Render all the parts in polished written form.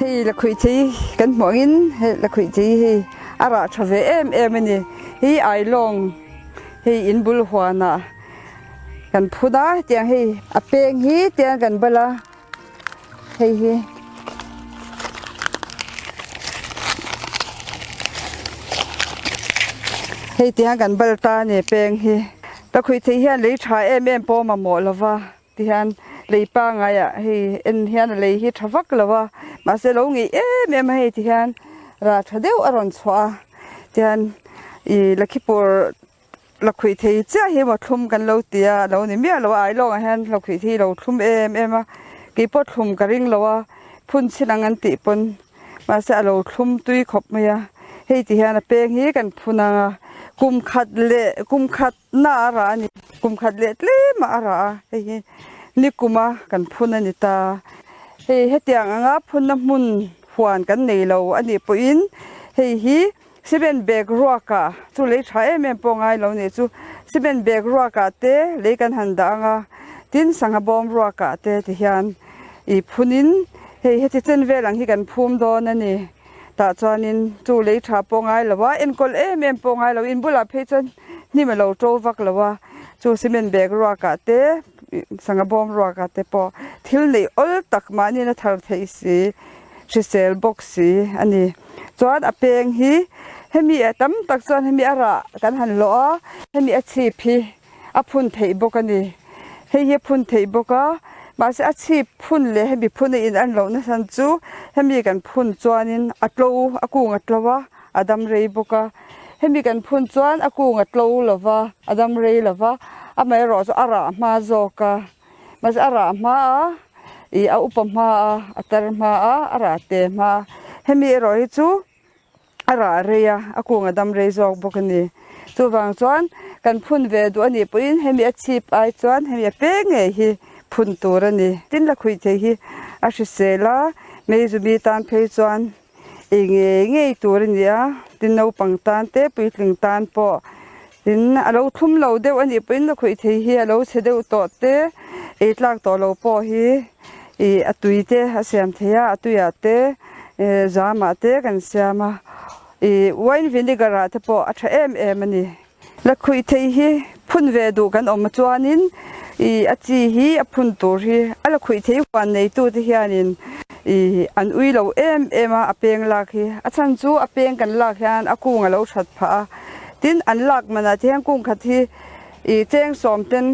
Hei lakhuihthei kan hmuh angin hei lakhuihthei hei a rah tha ve em em a ni. Hei ailawng hei in bul huanah kan phun a hetiang hei a peng hi tiang kan bal a hei hi. Hei tiang kan bal ta a ni peng hi. Lakhuihthei hian lei tha em em pawh a mamawh lova. Tihian lei pangaiah hei en hian a lei hi tha vak lo a, mahse lo ngeih em em a hei tihian rah tha deuh a rawn chhuah a, tihian ih Lakhipur lakhuih thei chiah hi maw thlum kan lo ti a, a lo ni miah lo a, ailawngah hian lakhuih thei hi lo thlum em em a, keipawh thlum ka ring lo a, phun chhin ang an tih pawn mahse a lo thlum tui khawp mai a, hei tihian a peng hi kan phun ang a, kum khat leh kum khat. Na a rah a ni. Kum khat leh tlem ah a rah a, hei hi nikum a kan phun a ni ta. Hei hetiang anga phunna hmun huan kan nei lo a nih pawhin hei hi cement bag ruakah chu lei tha em em pawh ngai lo nih chu cement bag ruakah te lei kan han dah ang a, tin sangha bawm ruakah te ti hian ih phunin hei heti chen vel ang hi kan phum dawn a ni. Tah chuanin chu lei tha pawh ngai lo a, enkawl em em pawh ngai lo, in bulah phei chuan hnim a lo to vak lo a, chu cement bag ruakah te sangha bawm ruakah te pawh thil neih awl tak mahniin a thar theih si, hrisel bawk si a ni. Chuan a peng hi hemi tam tak chuan hemi a rah kan han lawh a, hemi a chhip hi. a phun theih bawk a ni. Hei hi a phun theih bawk a, mahse a chhip phun leh hemi phun a in an loh nasa chu hemi kan phun chuanin a tlo a kung a tlo a, a dam rei bawk a. Hemi kan phun chuan a kung a tlo lo va, a dam rei lo va, amaherawh chu a rah hma zawk a, mahse a rah hma a, ih a upa hma a, a tar hma a, a rah te hma a, hemi erawh hi chu. a rah rei a, a kung a dam rei zawk bawk a ni. Chuvang chuan kan phun ve duh a nih pawhin hemi a chhip ai chuan hemi a peng ngei hi phun tur a ni. Tin lakhuih thei hi a hrisel a, Meizumi tan phei chuan ei ngei ngei tur a ni a, tin naupang tan te puitling tan pawh tin a lo thlum lo deuh a nih pawhin lakhuih thei hi a lo chhe deuh tawh te, ei tlak tawh lo pawh hi ih a tui te a siam thei a, a tuiah te zamah te kan siam a, ih wine vinegar ah te pawh a tha em em a ni. Lakhuih thei hi phun ve duh kan awm chuanin ih a chi hi a phun tur hi a lakhuih thei huan neitu te hianin ih an ui lo em em a, a peng lak hi a chhan chu a peng kan lak hian a kung a lo that phah a, tin an lak manah te hian kung khat hi ih cheng sawm ten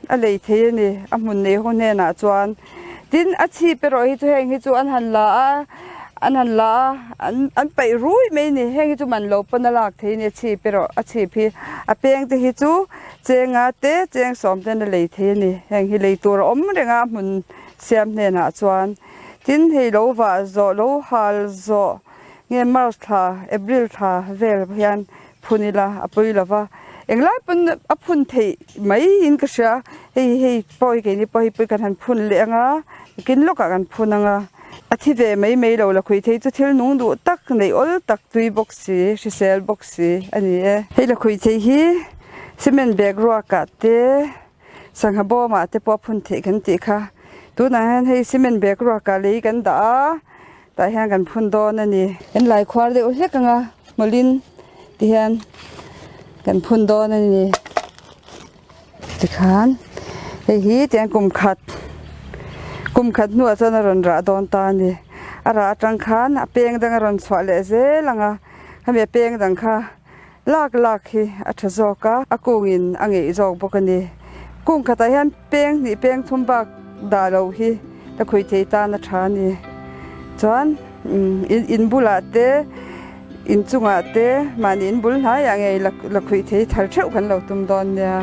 a lei thei a ni a hmun nei ho hnenah chuan tin a chhip erawh hi chu heng hi chu an han la a an han la a an an paih rui mai a ni heng hi chu man lo pawn a lak thei a ni a chhip erawh a chhip hi a peng te hi chu chenga te cheng sawm ten a lei thei a ni heng hi lei tur a awm reng a a hmun siam hnenah chuan tin hei lo vah zawh lo hal zawh nge march thla april thla vel hian phun ila a pawi lo va englai pawn a phun theih mai in ka hria hei hei pawh hi keini pawh hei pawh kan han phun leh ang a kin lawkah kan phun ang a a thi ve mai mai lo lakhuih thei chu thil nung duh tak neih awl tak tui bawk si hrisel bawk si a ni e hei lakhuih thei hi cement bag ruakah te sangha bawmah te pawh a phun theih kan tih kha tunah hian hei cement bag ruakah lei kan dah a. Tah hian kan phun dawn a ni. Kan lai khuar deuh hlek ang a hmawlhin tihian kan phun dawn a ni. Tikhan hei hi tiang kum khat kum khat hnuah chuan a rawn rah dawn ta a ni. A rah atang khan a peng dang a rawn chhuah leh zel ang a, khami a peng dang kha lak lak hi a tha zawk a, a kungin a ngeih zawk bawk a ni. Kung khatah hian peng hnih peng thum bak dah loh hi la khawi thei tan a tha a ni. Chuan in in bulah te in chungah te mahni in bul hnaiah ngei la khawi thei thar theuh kan lo tum dawn nia.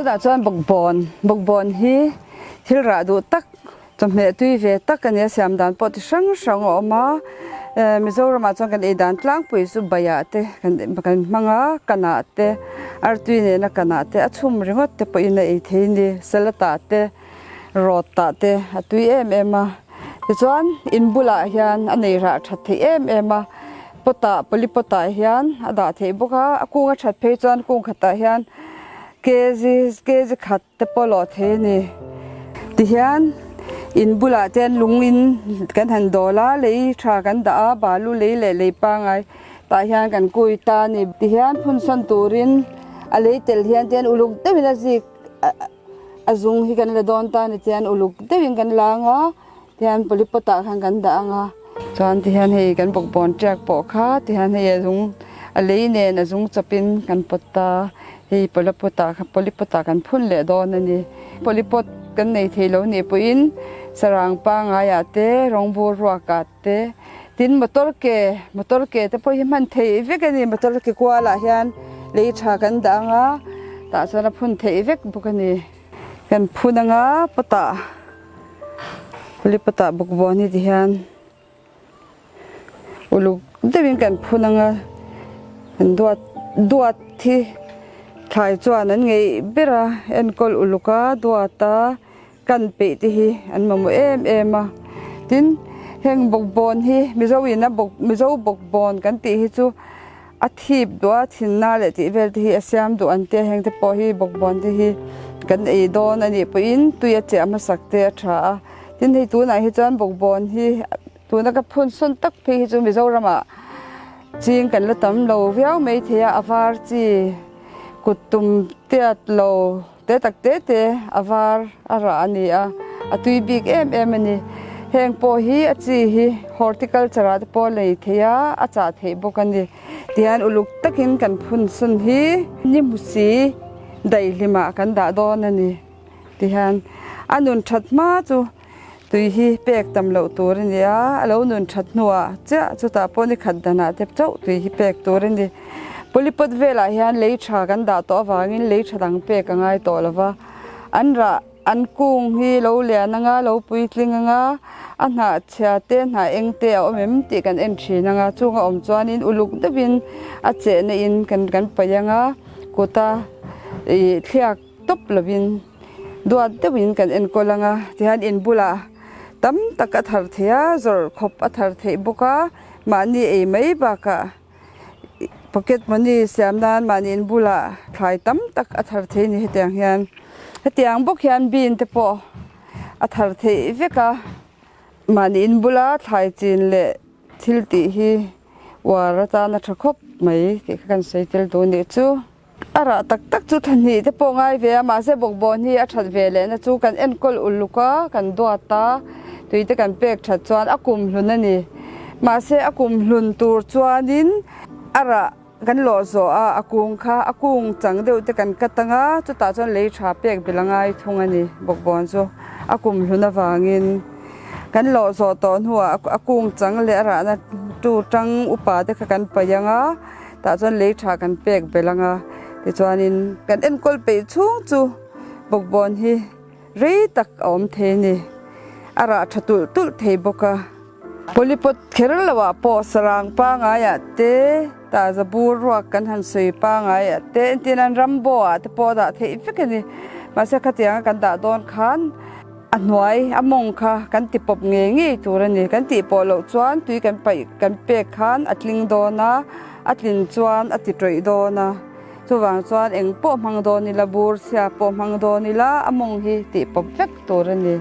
Tunah chuan bawkbawn, bawkbawn hi thil rah duh tak chawhmeh tui ve tak a ni a, siam dan pawh ti hrang hrang a awm a, Mizoramah chuan kan ei dan tlangpui chu baiah te kan kan hmang a, kanah te artui nena kanah te a chhum ringawt te pawhin a ei thei a ni, salad ah te rawt tah te a tui em em a, tichuan in bulah hian a nei rah that theih em em a, pot ah polypot ah hian a dah theih bawk a, a kung a that phei chuan kung khatah hian kg kg khat te pawh lawh thei a ni. Tihian in bulah te hian lung in kan han dawl a, lei tha kan dah a, balu lei leh lei pangai tah hian kan kui ta a ni. Tihian phun sawn turin a lei tel hian te hian uluk deuhin a zik a zung hi kan la dawn ta a ni chuan uluk deuhin kan la ang a tihian polypot ah khan kan dah ang a chuan tihian hei kan bawkbawn tiak pawh kha tihian hei a zung a lei nen a zung chawpin kan pawt ta hei polypot ah polypot ah kan phun leh dawn a ni polypot kan nei thei lo nih pawhin sarang pangai ah te rawng bur ruak ah te tin motor ke motor ke te pawh hi hman theih vek a ni motor ke kual ah hian lei tha kan dah ang a tah chuan a phun theih vek bawk a ni kan phun ang a pot ah kuli pot ah bawkbawn hi ti hian uluk deuhin kan phun ang a kan duat duat hi thlai chuan an ngeih ber a enkawl uluk a duat a. Kan peih te hi an mamawh em em a, tin heng bawkbawn hi Mizo in a bawk Mizo bawkbawn kan tih hi chu a thip duh a thinna leh tih vel te hi a siam duh an tia heng te pawh hi bawkbawn te hi kan ei dawn a nih pawhin tui a chiah hmasak te a tha a, tin hei tunah hi chuan bawkbawn hi tuna ka phun sawn tak phei hi chu Mizoramah ching kan la tam lo viau mai thei a, a var chi kut tum tiat lo. Te tak te te a var a rah a ni a, a tui bik em em a ni. Heng pawh hi a chi hi horticulture ah te pawh a lei thei a, a chah theih bawk a ni. Tihian uluk takin kan phun sun hi ni hmu si daihlimah kan dah dawn a ni. Tihian a nun that hma chu tui hi pek tam loh tur a ni a, a lo nun that hnuah chiah chutah pawh ni khat danah te chauh tui hi pek tur a ni. Polypot velah hian lei tha kan dah tawh avangin lei tha dang pek a ngai tawh lo va, an rah an kung hi lo lian anga lo puitling anga a hnah chhia te hnah eng te a awm em tih kan en thin anga chung a awm chuanin uluk deuhin a chehna in kan kan paih anga kuta ih thliak tawp lovin duat deuhin kan enkawl anga tihian in bulah tam tak a thar thei a zawrh khawp a thar theih bawk a mahni ei mai bakah. Pocket money siam nan mahni in bulah thlai tam tak a thar thei a ni hetiang hian hetiang bawk hian bean te pawh a thar theih vek a mahni in bula thlai chin leh thil tih hi uar atana tha khawp mai tih kha kan sawi tel duh anih chu. A rah tak tak chu thahnih te pawh ngai ve a, mahse bawkbawn hi a that ve lehna chu kan enkawl uluk a, kan duat a, tui te kan pek that chuan a kum hlun a ni. Mahse a kum hlun tur chuanin a rah kan lawh zawh a, a kung kha a kung chang deuh te kan cut ang a, chutah chuan lei tha pek belh a ngai thung a ni bawkbawn chu a kum hlun avangin. Kan lawh zawh tawh hnuah a kung chang leh a rahna tu tang upa te kha kan paih ang a. Tah chuan lei tha kan pek belh ang a, tichuanin kan enkawl peih chhung chu bawkbawn hi rei tak a awm thei a ni. A rah tha tulh tulh thei bawk a. Polypot kher loah pawh sarang pangaiah te, tahza bur ruak kan han sawi pangaiah te, entir nan rambo ah te pawh a dah theih vek a ni. Mahse khatianga kan dah dawn khan A hnuai a mawng kha kan ti pawp ngei ngei tur a ni. Kan tih pawh loh chuan tui kan paih kan pek khan a tling dawn a, a tlin chuan a ti tawih dawn a. Chuvang chuan eng pawh hmang dawn ila, bur chhia pawh hmang dawn ila a mawng hi tih pawp vek tur a ni.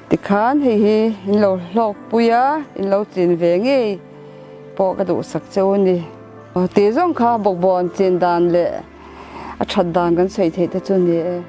Tikhan hei hi in lo hlawk pui a, in lo chin ve ngei pawh ka duhsak cheu a ni. Tih zawng kha bawkbawn chin dan leh a that dan kan sawi theih te chu a ni e.